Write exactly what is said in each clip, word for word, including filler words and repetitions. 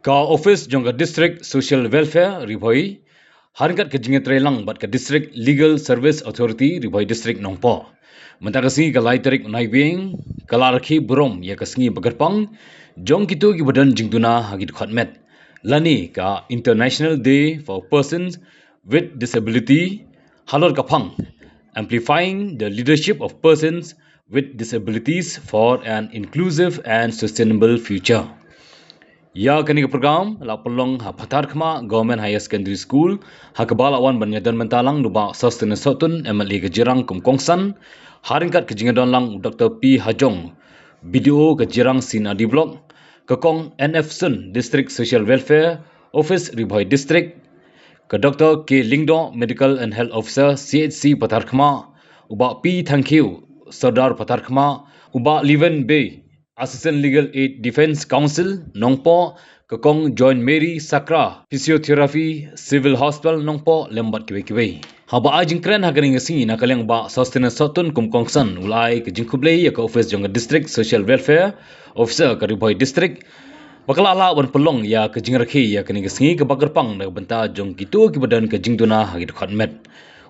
Ka office jong ka District Social Welfare Ri Bhoi, ha ryngkat ka jingïatreilang bad ka District Legal Service Authority Ri Bhoi District Nongpoh, mynta ka sngi ka lai tarik Naiwieng, ka la rakhe burom ïa ka sngi bakyrpang jong kito kiba don jingduna ha ki dkhot met, lane ka International Day for Persons with Disability, halor ka phang Amplifying the Leadership of Persons with Disabilities for an Inclusive and Sustainable Future. Ïa kane ka program la pynlong ha Patharkhmah Government Higher Secondary School, ha kaba la wan ban ïadon bynta lang da u Bah Sosthenes Sohtun, M L A ka Jirang kum kongsan, ha ryngkat ka jingïadon lang u Doctor P Hajong, B D O ka Jirang C and R D Block, ka Kong N F Sun, District Social Welfare Office Ri Bhoi District, ka Doctor K Lyngdoh, Medical and Health Officer, C H C Patharkhmah, u Bah P Thangkhiew, Sordar Patharkhmah, u Bah Liven Bey, Assistant Legal Aid, Defence Counsel Nongpoh, ka Kong Joy Mary Sakra, Physiotherapy, Civil Hospital Nongpoh, lem bad kiwei kiwei. Haba ai jingkren ha kane ka sngi, na ka liang u Bah Sosthenes Sohtun kum kongsan u la ai ka jingkhublei ïa ka office jong ka District Social Welfare Officer ka Ri Bhoi District, ba ka la lah ban pynlong ïa ka jingrakhe ïa kane ka sngi kaba kyrpang na ka bynta jong kito kiba don ka jingduna ha ki dkhot met.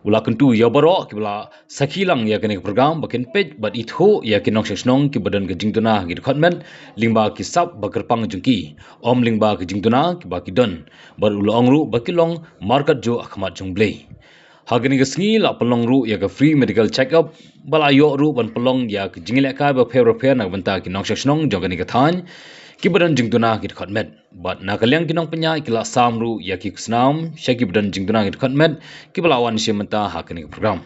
U la kyntu ïa baroh kiba la sakhi lang ïa kane ka program ba kin peit bad ithuh ïa ki nongshong shnong kiba don ka jingduna ha ki dkhot met lyngba ki sap bakyrpang jong ki, ym lyngba ki jingduna kiba ki don, bad u la ong ruh ba ki long markatjuh ha khmat jong U Blei. Ha kane ka sngi la pynlong ruh ïa ka free medical check-up, ba la ïoh ruh ban pynlong ïa ka jingïalehkai bapher bapher na ka bynta ki nongshong shnong jong kane ka thaiñ kiba don jingduna ha ki dkhot met. Bad na ka liang ki nongpynïaid ki la sam ruh ïa ki khusnam sha kiba don jingduna ha ki dkhot met kiba la wan shim bynta ha kane ka program.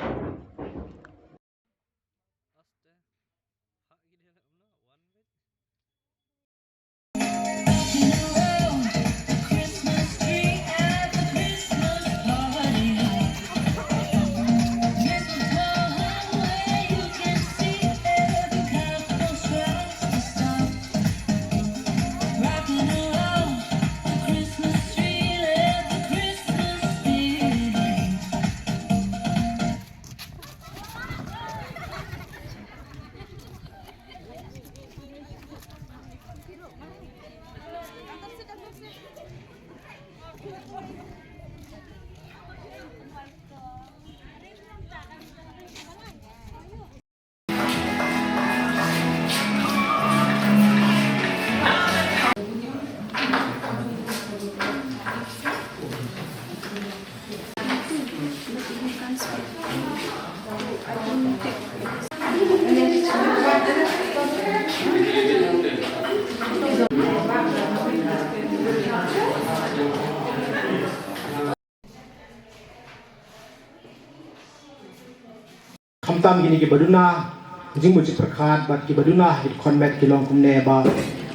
Khamtam kine kiba duna, ka jingmut jingpyrkhat bad kiba duna, ki dkhot met ki long kumne ba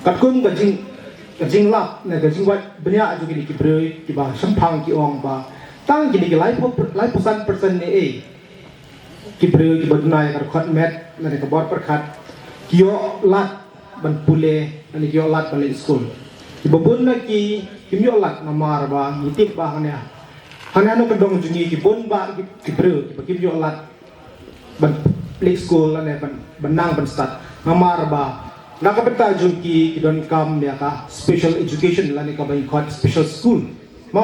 katkum ka jing, ka jinglap ne ka jingwad bniah jong kine ki briew kiba shemphang ki ong ba tang kine ki laiphew, laiphew san percent ne ei ki briew kiba duna ïa ka dkhot met ne ka bor pyrkhat ki ïoh lad ban pule ne ki ïoh lad ban leit skul. Kiba bun na ki kim ïoh lad namar ba ngi tip ba hangne, hangne hano ka dong jong ngi ki bun ba ki, ki briew kiba kim ïoh lad ban leit skul lane ban, ban nang ban stad. Namar ba na ka bynta jong ki ki donkam ïa ka special education lane kaba ngi khot special school. Mo.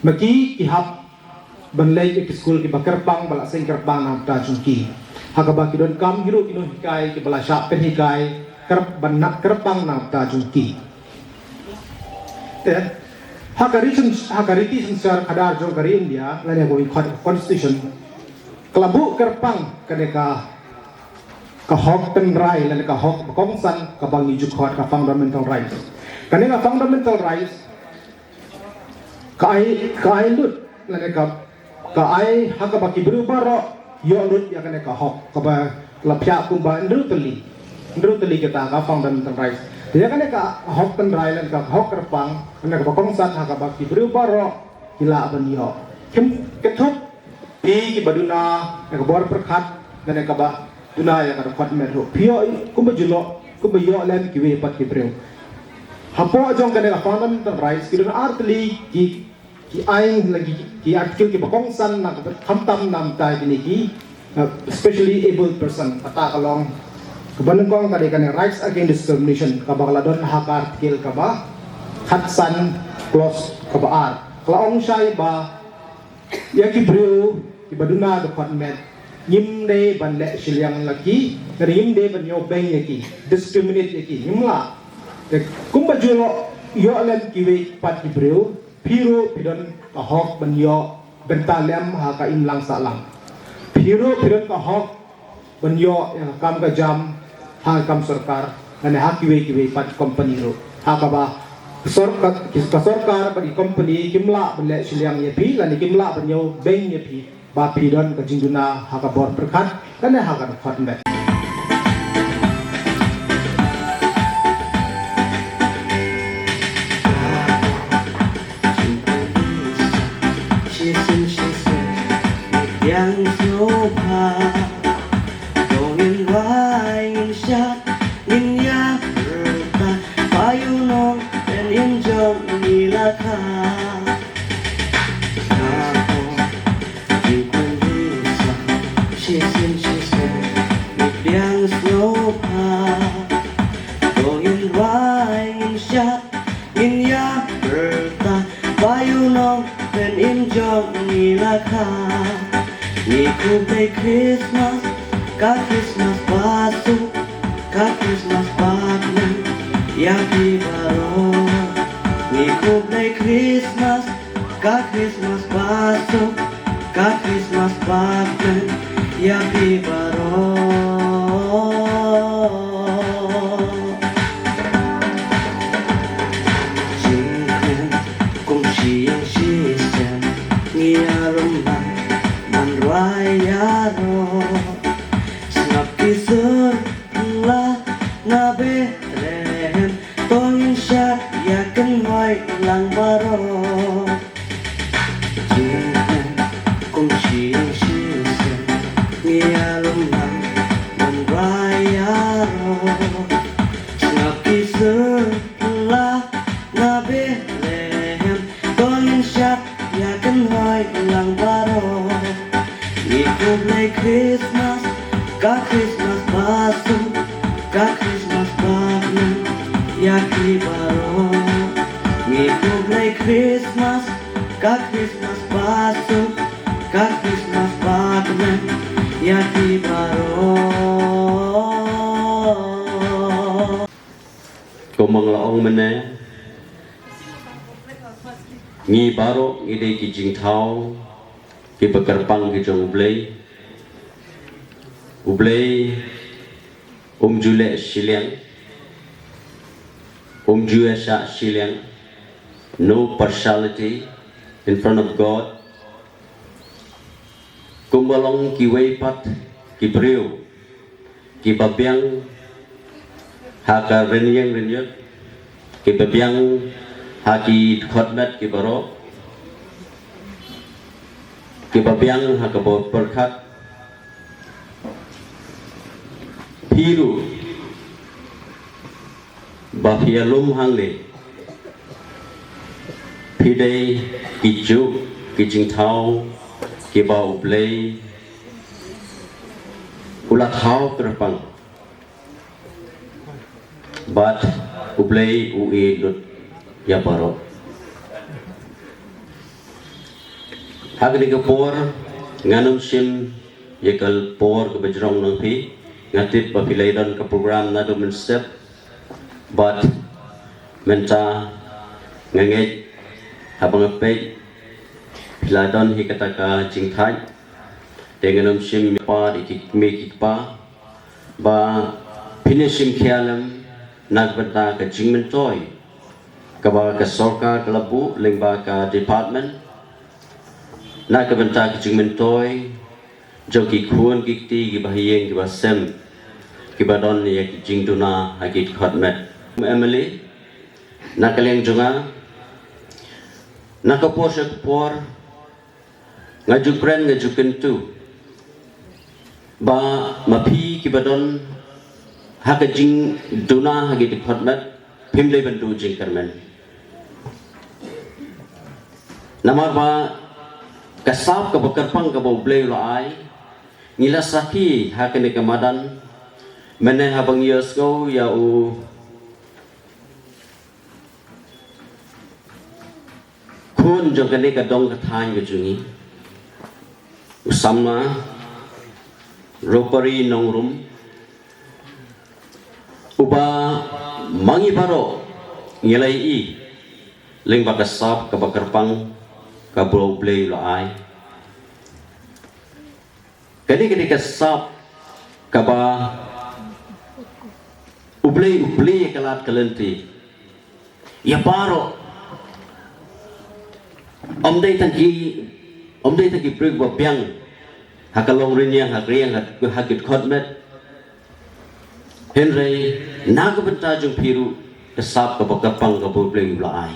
Ma ki ki hap ban leit ïa ki skul kiba kyrpang ba la seng kyrpang na ka bynta jong ki. Ha kaba ki donkam hi ruh ki nonghikai kiba la shah pynhikai kyrp-, ban nang kyrpang na ka bynta jong ki. Te, ha ka ri syn-, ha ka riti synshar khadar jong ka ri India, lane ka constitution, ka la buh kyrpang kane ka, ka hok tynrai, lane ka hok ba kongsan, kaba ngi ju khot ka fundamental rights. Kane ka fundamental rights, ka ai, ka ai lut, lane ka Ka ai ha kaba ki briew baroh ïoh lut ïa kane ka hok kaba la phiah kumba hynriew tylli. Hynriew tylli kita ka fundamental rights. Ïa kane ka hok tynrai lane ka hok kyrpang, kane kaba kongsan ha kaba ki briew baroh ki lah ban ïoh. Kim kynthup phi kiba duna ïa ka bor pyrkhat lane kaba duna ïa ka dkhot met ruh. Phi ïoh kumba ju ïoh, kumba ïoh lem kiwei pat ki briew. Hapoh jong kane ka fundamental rights ki don ar tylli ki ki ai lane ki article kiba kongsan na ka, khamtam na ka bynta kine ki, uh, specially abled person, kata ka long kaba nyngkong ka dei kane rights against discrimination kaba ka la don ha ka article kaba Khatsan, clause kaba ar, ka la ong shai ba ïa ki briew kiba duna dkhot met ngim dei ban leh shiliang la ki, ngim dei ban ïoh beng ïa ki, discriminate ïa ki, ngim lah. Te kumba ju ïoh, ïoh lem kiwei pat ki briew, phi ruh phi don ka hok ban ïoh bynta lem ha ka imlang sahlang. Phi ruh phi don ka hok ban ïoh ïa ka kam ka jam ha ka kam sorkar, lane ha kiwei kiwei pat company ruh. Ha kaba ka sorkar, ka sorkar bad ki company kim lah ban leh shiliang ïa phi, lane kim lah ban ïoh beng ïa phi ba phi don ka jingduna ha ka bor pyrkhat lane ha ka dkhot met. Shisien shisien, ngi biang sngewbha. To ngin wai ngin shad, ngin ïa rta, ba ïoh nong pynïeng jong ngi la kha. Ka por jingkhuslai sa, shisien shisien, ngi biang sngewbha. To ngin wai ngin shad, ngin ïa rta, ba ïoh nong pynïeng jong ngi la kha. Ngi khublei Christmas, ka Christmas ba suk, ka Christmas ba kmen ïa phi baroh. Ngi khublei Christmas, ka Christmas ba suk, ka Christmas ba kmen ïa phi baroh. Jingkmen kum shi ïing shi sem, ngi ïa lum lang ban rwai ïaroh. Sngap ki sur phylla na Bethlehem, to ngin shad ïa kynhoi lang baroh. Jingkmen kum shi ïing shi sem, ngi ïa lum lang ban rwai ïaroh. Sngap ki sur phylla na Bethlehem, to ngin shad ïa kynhoi lang baroh. Ngi khublei Christmas, ka Christmas ba suk, ka Christmas ba kmen ïa phi baroh. Ngi khublei Christmas, ka Christmas ba suk, ka Christmas ba kmen ïa phi baroh. Kumba nga la ong mynne, ngi baroh ngi dei ki jingthaw kiba kyrpang ki jong U Blei. U Blei um ju leh shiliang, um ju ïa shah shiliang. No partiality in front of God. Kumba long kiwei pat ki briew kiba biang ha ka rynïeng rynïeng, kiba biang ha ki dkhot met ki baroh, kiba biang ha ka bor pyrkhat. Phi ruh ba phi ïa lum hangne, phi dei ki juk ki jingthaw kiba U Blei u la thaw kyrpang. Bad U Blei u ïeit lut ïa baroh. Ha kane ka por ngan ym shim ïa ka por kaba jrong na phi. Nga tip ba phi la don ka program naduh mynstep. Bad mynta nga ngeit haba nga peit phi la don hi kata ka jingthait. Te ngan ym shim ïa phi ki kmie ki kpa ba phin ïa shim khia lem na ka bynta ka jingmyntoi kaba ka sorkar ka la buh lyngba ka department, na ka bynta ka jingmyntoi jong ki khun ki kti kiba ha ïing kiba sem kiba don ïa ki jingduna ha ki dkhot met. M L A, na ka liang jong nga, na ka por sha ka por, nga ju kren, nga ju kyntu ba ma phi kiba don ha ka jingduna ha ki dkhot met, phim dei ban duh jingkyrmen. Namar ba ka sap kaba kyrpang kaba U Blei u la ai, ngi la sakhi ha kane ka madan, mynne haba ngi ïohsngew ïa u Pun jong kane ka dong ka thaiñ ka jong ngi, u samla Ropari Nongrum, uba ma ngi baroh ngi la ïohi lyngba ka sap kaba kyrpang kaba U Blei u la ai. Kane ka dei ka sap kaba U Blei u plie ïa ka lad ka lynti ïa baroh. Ym dei tang ki, ym dei tang ki briew ba biang ha ka longrynieng, ha ka riang, ha, ha ki dkhot met. Hynrei na ka bynta jong phi ruh ka sap kaba kyrpang kaba U Blei u la ai.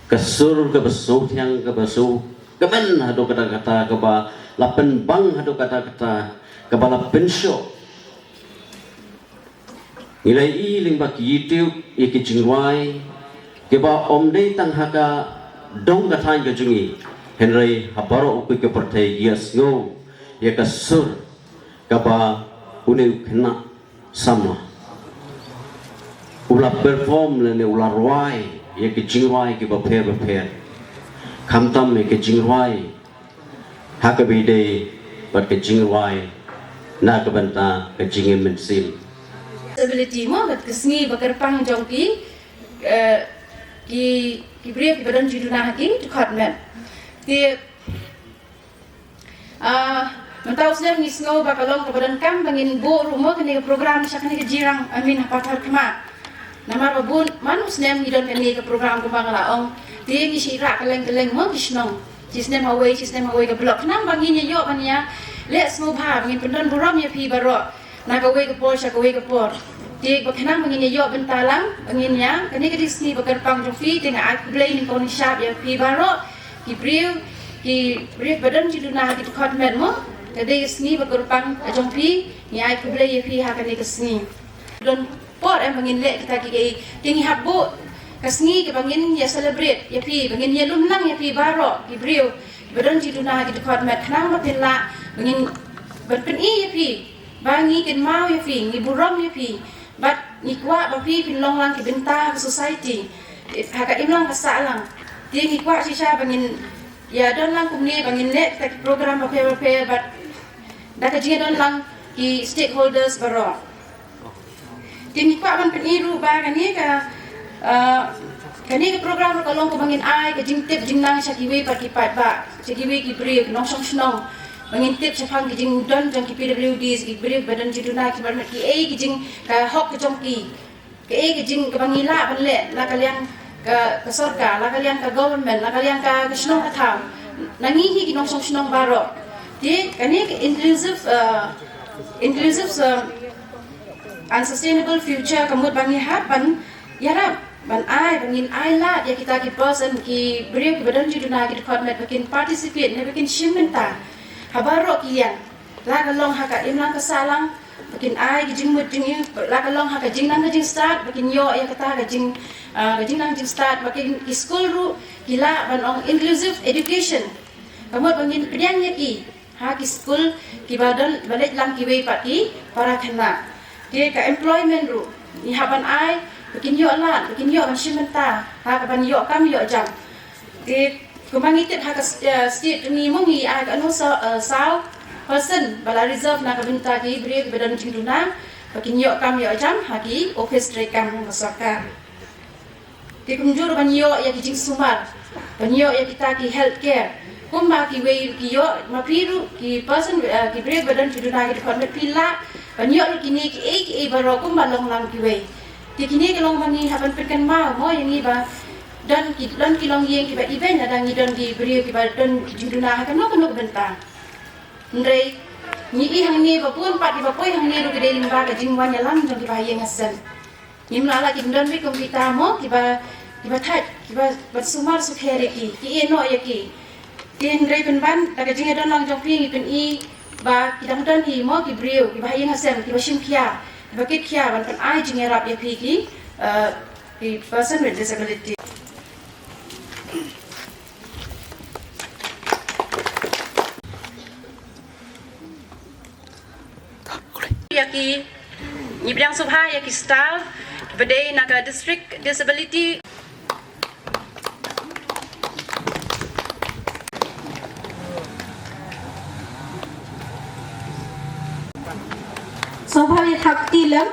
Ka sur kaba sngewthiang, kaba sngewkmen haduh katta katta, kaba la pynbang haduh katta katta, kaba la pynshoh. Ngi la ïohi lyngba ki YouTube ïa ki jingrwai kiba ym dei tang ha ka dong ka thaiñ ka jong ngi, hynrei ha baroh u kut ka pyrthei ki ïa sngew ïa ka sur kaba une u khynnah samla u la perform lane u la rwai ïa ki jingrwai kiba pher ba pher, khamtam ïa ki jingrwai ha kaba ïadei bad ka jingrwai na ka bynta ka jingim mynsiem. Disability mo, bad ka sngi ba kyrpang jong ki, eh, ki, ki briew kiba don jingduna ha ki dkhot met. Te, ah, mynta u snem ngi sngew ba ka long kaba donkam ba ngin buh ruh mo kane ka program sha kane ka jingïarap, I mean, ha Patharkhmah. Namar ba bun man u snem ngi don kane ka program kumba nga la ong. Te ngi shu rah kylleng kylleng mo ki shnong. Shi snem ha wei, shi snem ha wei ka block. Khnang ba ngin ïa ïoh ban ïa leh sngewbha, ba ngin pyndon burom ïa phi baroh na kawei ka por sha kawei ka por. Te ba khnang ba ngin ïa ïoh bynta lang, ba ngin ïa, kane ka dei ka sngi ba kyrpang jong phi, te nga ai khublei nyngkong nyngshap ïa phi baroh ki briew, ki briew ba don jingduna ha ki dkhot met mo. Ka dei ka sngi ba kyrpang jong phi, ngi ai khublei ïa phi ha kane ka sngi. Don por em ba ngin leh kita kiei kiei. Te ngi hap buh ka sngi kaba ngin ïa celebrate ïa phi, ba ngin ïa lum lang ïa phi baroh ki briew ba don jingduna ha ki dkhot met, khnang ba phin lah ba ngin ban pyni ïa phi ba ngi kynmaw ïa phi, ngi burom ïa phi, bad ngi kwah ba phi phin long lang ki bynta ha ka society, ha ka imlang ka sahlang. Te ngi kwah shisha ba ngin ïa don lang kumne, ba ngin leh kita ki program bapher bapher bad da ka jingdon lang ki stakeholders baroh. Te ngi kwah ban pyni ruh ba kane ka, eh, kane ka program ruh ka long kaba ngin ai ka jingtip jingnang sha kiwei pat ki paidbah, sha kiwei ki briew, ki nongshong shnong. Ba ngin tip shaphang ki jingdon jong ki P W Ds, ki briew ba don jingduna, ki bar met, kiei ki jing, ka hok ka jong ki. Kaei ka jing kaba ngi lah ban leh na ka liang ka, ka sorkar, na ka liang ka government, na ka liang ka, ka shnong ka thaw, na ngi hi ki nongshong shnong baroh. Te kane ka inclusive, eh, inclusive, eh, and sustainable future ka mut ba ngi hap ban ïarap, ban ai, ba ngin ai lad ïa kita ki person, ki briew kiba don jingduna, ki dkhot met, ba kin participate ne ba kin shim bynta ha baroh ki liang. La ka long ha ka imlang ka sahlang, ba kin ai ki jingmut jingim, la ka long ha ka jingnang ka jingstad, ba kin ïoh ïa kata ka jing, ah, ka jingnang jingstad, ba kin, ki skul ruh ki lah ban ong inclusive education. Ka mut ba ngin pdiang ïa ki ha ki skul kiba don, ba leit lang kiwei pat ki para khynnah. Te ka employment ruh ngi hap ban ai, ba kin ïoh lad, ba kin ïoh ban shim bynta ha kaban ïoh kam ïoh jam. Te kumba ngi tip ha ka s-, eh, state jong ngi mo, ngi ai kano saw, eh, saw percent ba la reserve na ka bynta ki briew kiba don jingduna, ba kin ïoh kam ïoh jam ha ki office treikam jong ka sorkar. Te kumjuh ruh ban ïoh ïa ki jingsumar, ban ïoh ïa kita ki health care. Kumba kiwei ki ïoh, ma phi ruh ki person, eh, ki briew ba don jingduna, ki dkhot met, phi lah ban ïoh ruh kine kiei kiei baroh kumba long lang kiwei. Te kine ki long ba ngi hap ban pynkynmaw mo ïa ngi ba don ki, don ki longïing kiba ibeiñ lada ngi don ki briew kiba don jingduna ha kano kano ka bynta. Hynrei ngi i hangne ba bun pat kiba poi hangne ruh ki dei lyngba ka jingwan ïalam jong kiba ha ïing ha sem. Ngim lah lah ki pyndon beit kum kita mo, kiba, kiba thait, kiba, ban sumar sukher ïa ki, ki ïeh noh ïa ki. Te hynrei pynban da ka jingïadon lang jong phi ngi pyni ba ki dang don hi mo ki briew, kiba ha ïing ha sem, kiba shim khia, kiba kit khia ban pynai jingïarap ïa phi ki, eh, ki person with disability. Ïa ki, ngi pdiang sngewbha ïa ki star ba dei na ka District Disability. Sngewbha ïa thap kti lem.